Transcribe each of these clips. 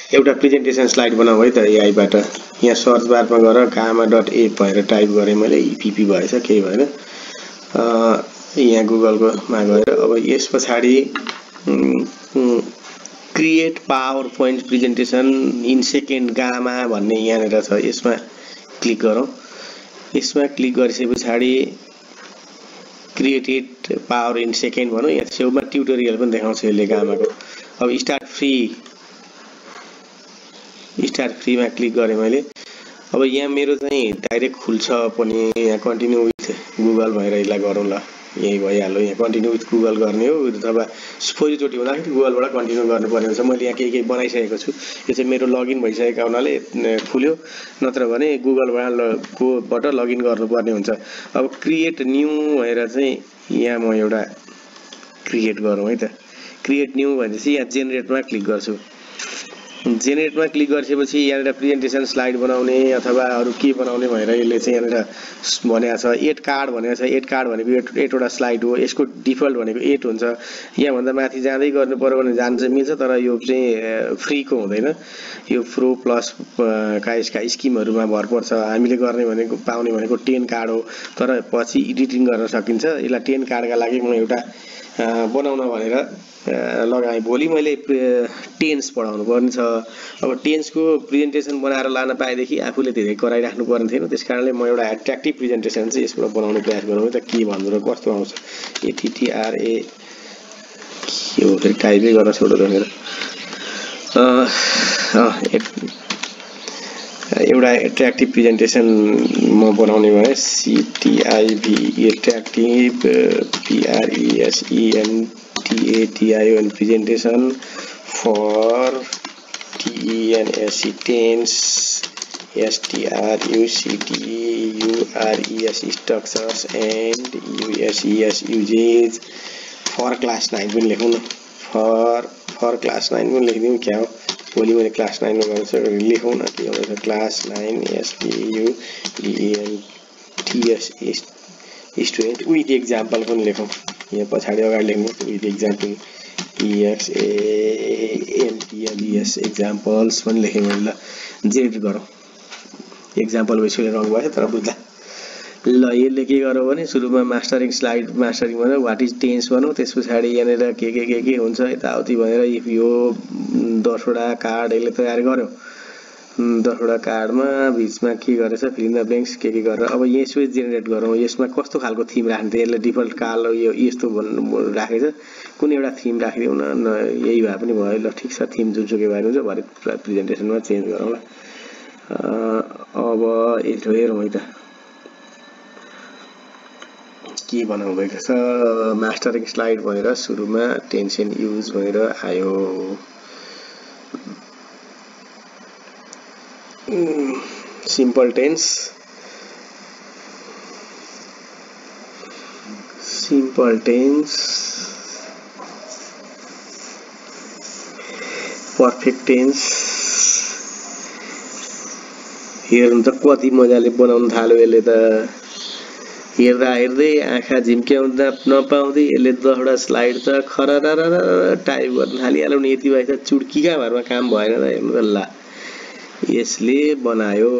एउटा presentation slide बनाऊ है त एआईबाट। यहाँ सर्च बारमा गएर gamma.app भनेर टाइप गरेँ मैले, इपिपी भएछ केही भएन। यहाँ गुगलकोमा गएर अब यस पछाडि create power point presentation in second gamma भन्ने यहाँनिर छ, यसमा क्लिक गरौँ। यसमा क्लिक गरिसके पछाडि क्रिएटेड पावर इन सेकेन्ड भनौँ, यहाँ छेउमा ट्युटोरियल पनि देखाउँछ यसले गामाको। अब स्टार्ट फ्रीमा क्लिक गरेँ मैले। अब यहाँ मेरो चाहिँ डाइरेक्ट खुल्छ पनि, यहाँ कन्टिन्यू विथ गुगल भनेर यसलाई गरौँ ल, यही भइहाल्यो। यहाँ कन्टिन्यू विथ गुगल गर्ने हो अथवा पहिलोचोटि हुँदाखेरि गुगलबाट कन्टिन्यू गर्नुपर्ने हुन्छ। मैले यहाँ केही बनाइसकेको छु, यो चाहिँ मेरो लगइन भइसकेको हुनाले खुल्यो, नत्र भने गुगलबाट लगइन गर्नुपर्ने हुन्छ। अब क्रिएट न्यू भनेर चाहिँ यहाँ म एउटा क्रिएट गरौँ है त। क्रिएट न्यू भनेपछि यहाँ जेनेरेटमा क्लिक गर्छु। जेनेरेटमा क्लिक गरिसकेपछि यहाँनिर प्रेजेन्टेसन स्लाइड बनाउने अथवा अरू के बनाउने भनेर यसले चाहिँ यहाँनिर भनेको छ। एड कार्ड भनेको छ। एड कार्ड भनेको 8वटा स्लाइड हो, यसको डिफल्ट भनेको 8 हुन्छ। यहाँभन्दा माथि जाँदै गर्नु पर्यो भने जान चाहिँ मिल्छ, तर यो चाहिँ फ्रीको हुँदैन, यो प्रो प्लस का यसका स्किमहरूमा भर पर्छ। हामीले गर्ने भनेको पाउने भनेको 10 कार्ड हो, तर पछि एडिटिङ गर्न सकिन्छ। यसलाई 10 कार्डका लागि म एउटा बनाउन भनेर लगाएँ। भोलि मैले टेन्स पढाउनु पर्ने छ। अब टेन्सको प्रेजेन्टेसन बनाएर लान पाएदेखि आफूले धेरै कराइराख्नु पर्ने थिएन। त्यसकारणले म एउटा एट्र्याक्टिभ प्रेजेन्टेसन चाहिँ यसबाट बनाउने प्रयास गरौँ त, के भन्दो र कस्तो आउँछ। ATTRA के हो फेरि, टाइपै गर्न छोडो देखेर एउटा एट्र्याक्टिभ प्रेजेन्टेसन म बनाउने भए CTIV attractive PRESENTATION presentation for TENSE tense STRUCTURES structures and USES uses for class 9 पनि लेखौँ न। फर क्लास 9 पनि लेखिदिउँ, क्या हो भोलि मैले क्लास 9 मा गर्छु, लेखौँ न के हुन्छ। Class 9 STUDENTS student with example पनि लेखौँ। यहाँ पछाडि अगाडि लेख्नु विथ एक्जाम्पल EXAMPLES एक्जाम्पल्स पनि लेखेँ मैले। ल जेनेरेट गरौँ। एक्जाम्पल भइसक्यो रङ भयो तर बुझ्ला। ल यसले के गर्यो भने सुरुमा मास्टरिङ भन्यो, वाट इज टेन्स भनौँ, त्यस पछाडि यहाँनिर के हुन्छ यताउति भनेर यो 10वटा कार्ड यसले तयार गर्यो। 10वटा कार्डमा बिचमा के गरेछ, फिल इन द ब्ल्याङ्क्स के गरेर अब यसो जेनेरेट गरौँ। यसमा कस्तो खालको थिम राख्ने थियो, यसले डिफल्ट कालो यो यस्तो राखेछ, कुनै एउटा थिम राखिदिउँ न, यही भए पनि भयो। ल ठिक छ, थिम जुनसुकै भए हुन्छ, भरे प्रेजेन्टेसनमा चेन्ज गरौँ ल। अब यसो हेरौँ है त के बनाउनु भएको छ। मास्टरिङ स्लाइड भनेर सुरुमा टेन्सन युज भनेर आयो। Simple tense, perfect tense. हेर्नु त कति मजाले बनाउन थाल्यो यसले त। हेर्दा हेर्दै आँखा झिम्क्याउँदा नपाउँदै यसले 10वटा स्लाइड त खररर टाइप गर्न थालिहाल्यो नि। यति भएछ चुड्कीका भरमा काम भएन त। हेर्नु त ल यसले बनायो।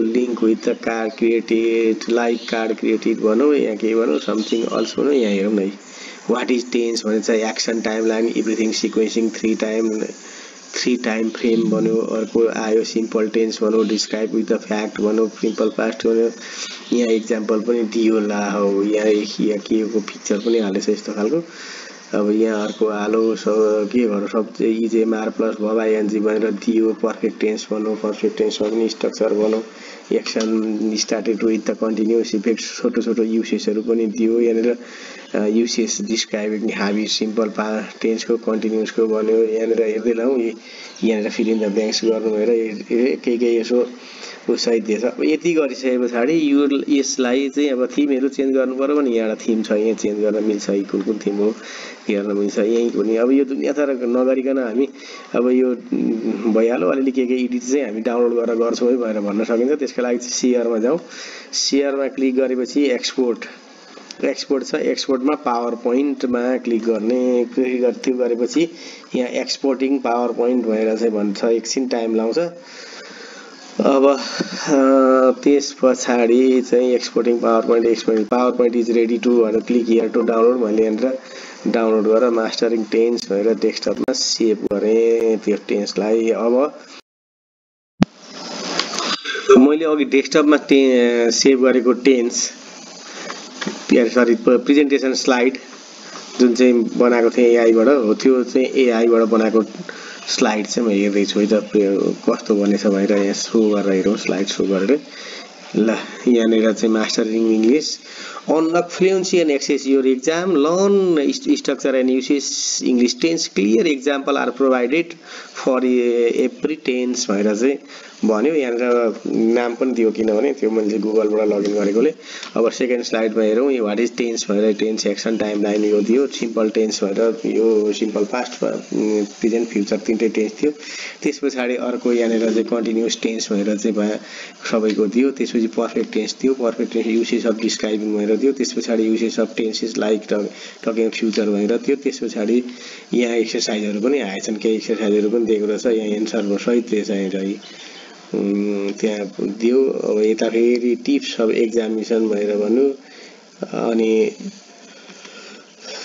Link with the card created, live card created भनौँ, यहाँ के भनौँ, समथिङ अल्स भनौँ। यहाँ हेरौँ न है, वाट इज टेन्स भनेछ, action time line everything sequencing 3 time frame भन्यो। अर्को आयो सिम्पल टेन्स भनौँ, डिस्क्राइब विथ द फ्याक्ट भनौँ, सिम्पल पास्ट भन्यो। यहाँ इक्जाम्पल पनि दियो ला हो, यहाँ के को पिक्चर पनि हालेछ यस्तो खालको। अब यहाँ अर्को हालो के गर्नु, सब इजेएमआर प्लस भबाइएनजी भनेर दियो। पर्फेक्ट टेन्स भनौँ, पर्फेक्ट टेन्समा पनि स्ट्रक्चर भनौँ, action started with the continuous effect, छोटो युसेसहरू पनि दियो। यहाँनिर युसेस डिस्क्राइबिङ हाबी सिम्पल टेन्सको कन्टिन्युसको भन्यो। यहाँनिर हेर्दै लाउँ, यहाँनिर फिल इन द ब्ल्याङ्क्स गर्नु भएर केही यसो सहित दिएछ। अब यति गरिसके पछाडि यसलाई चाहिँ अब थिमहरू चेन्ज गर्नु पर्यो भने यहाँ एउटा थिम छ, यहाँ चेन्ज गर्न मिल्छ। कुन थिम हो हेर्न मिल्छ यहीँ हुने। अब यो दुनियाँ तर नगरिकन हामी अब यो भइहाल्यो, अलिअलि के एडिट चाहिँ हामी डाउनलोड गरेर गर्छौँ है भनेर भन्न सकिन्छ। त्यसको लागि चाहिँ सेयरमा जाउँ। सेयरमा क्लिक गरेपछि एक्सपोर्ट एक्सपोर्ट छ एक्सपोर्टमा पावर पोइन्टमा क्लिक गर्ने क्लिक गरेपछि यहाँ एक्सपोर्टिङ पावर पोइन्ट भएर चाहिँ भन्छ एकछिन टाइम लाउँछ अब त्यस पछाडी चाहिँ exporting power point is ready to भनेर क्लिक हियर टु डाउनलोड मैले यहाँनिर डाउनलोड गरेर मास्टरिङ टेन्स भनेर डेस्कटपमा सेभ गरेँ त्यो टेन्सलाई अब मैले अघि डेस्कटपमा सेभ गरेको टेन्स सरी प्रेजेन्टेसन स्लाइड जुन चाहिँ बनाएको थिएँ एआईबाट हो त्यो चाहिँ एआईबाट बनाएको स्लाइड चाहिँ म हेर्दैछु है त कस्तो बनेछ भनेर यहाँ सो गरेर हेरौँ स्लाइड सो गरेर ल यहाँनिर चाहिँ mastering English unlock fluency and access your exam learn structure and uses English tense clear example are provided for every tense भनेर चाहिँ भन्यो यहाँनिर नाम पनि दियो किनभने त्यो मैले गुगलबाट लगइन गरेकोले अब सेकेन्ड स्लाइडमा हेरौँ यो वाट इज टेन्स भनेर टेन्स एक्सन टाइम लाइन यो दियो सिम्पल टेन्स भनेर यो सिम्पल पास्ट प्रेजेन्ट फ्युचर तीनटै टेन्स थियो त्यस पछाडि अर्को यहाँनिर चाहिँ कन्टिन्युस टेन्स भनेर चाहिँ सबैको दियो त्यसपछि पर्फेक्ट टेन्स थियो perfect tense usage of describing भनेर दियो त्यस पछाडि usage of tenses like talking future भनेर थियो त्यस पछाडि यहाँ एक्सर्साइजहरू पनि आएछन् केही एक्सर्साइजहरू पनि दिएको रहेछ यहाँ एन्सरको सहित रहेछ त्यहाँ दियो अब यता फेरि टिप्स अफ एक्जामिनेसन भनेर भन्नु अनि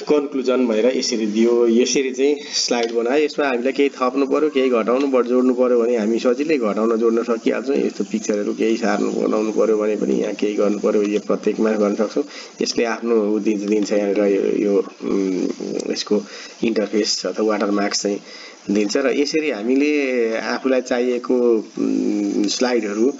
कन्क्लुजन भनेर यसरी दियो यसरी चाहिँ स्लाइड बनायो यसमा हामीलाई केही थप्नु पर्यो केही घटाउनु पर्यो जोड्नु पर्यो भने हामी सजिलै घटाउन जोड्न सकिहाल्छौँ यस्तो पिक्चरहरू केही सार्नु बनाउनु पर्यो भने पनि यहाँ केही गर्नु पर्यो यो प्रत्येकमा गर्न सक्छौँ यसले आफ्नो दिन्छ यहाँनिर यो यसको इन्टरफेस अथवा वाटरमार्क चाहिँ दिन्छ र यसरी हामीले आफूलाई चाहिएको स्लाइडहरू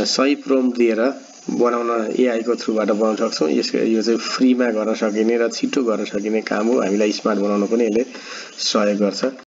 सही प्रम्प्ट दिएर बनाउन एआई को थ्रुबाट बनाउन सक्छौँ यो चाहिँ फ्रीमा गर्न सकिने र छिटो गर्न सकिने काम हो हामीलाई स्मार्ट बनाउन पनि यसले सहयोग गर्छ